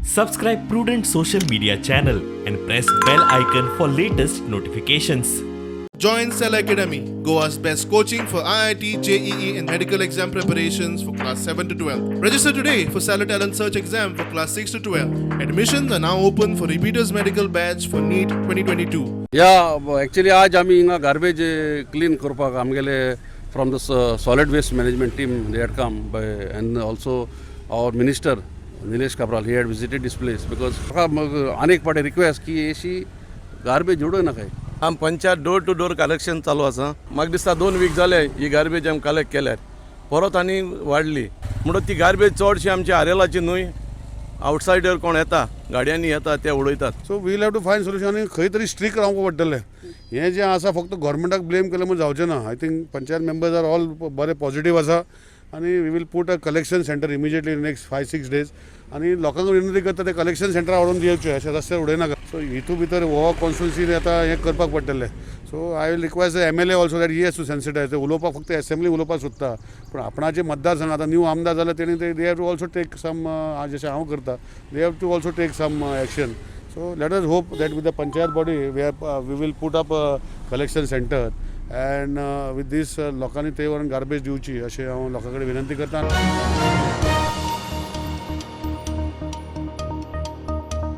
Subscribe Prudent social media channel and press bell icon for latest notifications. Join Cell Academy, Goa's best coaching for IIT, JEE, and medical exam preparations for class 7 to 12. Register today for Stellar Talent Search exam for class 6 to 12. Admissions are now open for repeaters medical batch for NEET 2022. या actually आज आमी हिंगा garbage clean करपाक आमगेले from the solid waste management team they had come by and also our minister Nilesh Cabral he had visited this place because म्हाका आनी एक फावटी रिक्वेस्ट की अशी गार्बेज उडोय नाकाय. आम panchayat door to door collection चालू आसा. म्हाका दिसता 2 वीक जाले ही गार्बेज आमी कलेक्ट केल्यार परत आनी वाडली. म्हणून ती गार्बेज चडशी आमची आरेलाची न्हय, आवटसायडर कोण येता, गाडयांनी येता, ते उडयतात. So we'll have to find solution आनी खंय तरी स्ट्रीक रावंक पडटलें. हें जें आसा, फक्त गव्हर्मेंटाक ब्लेम केलें म्हूण जावचें ना. I think panchayat members are all बरे पॉझिटीव आसा आनी we will put a collection center immediately next 5-6 days. आनी लोकांक विनंती करता, ते कलेक्शन सेंटरार हाडून दिवचें, अशें रस्त्यार उडयनाका. सो हितू भितर हो कॉन्स्टिट्युन्सीन आतां हें करपाक पडटलें. So I will request the MLA also that he has to sensitize. ते उलोवपाक फक्त एसेंब्ली उलोवपाक सोदता, पूण आपणाचे मतदारसंघ आतां न्यू आमदार जाल्यार तेणी ते they have to also take some, जशें हांव करता, they have to also take some action. So let us hope that with the panchayat body we will put up a collection center and with this लोकांनी ते व्हरून garbage दिवची अशें हांव लोकां कडेन विनंती करता.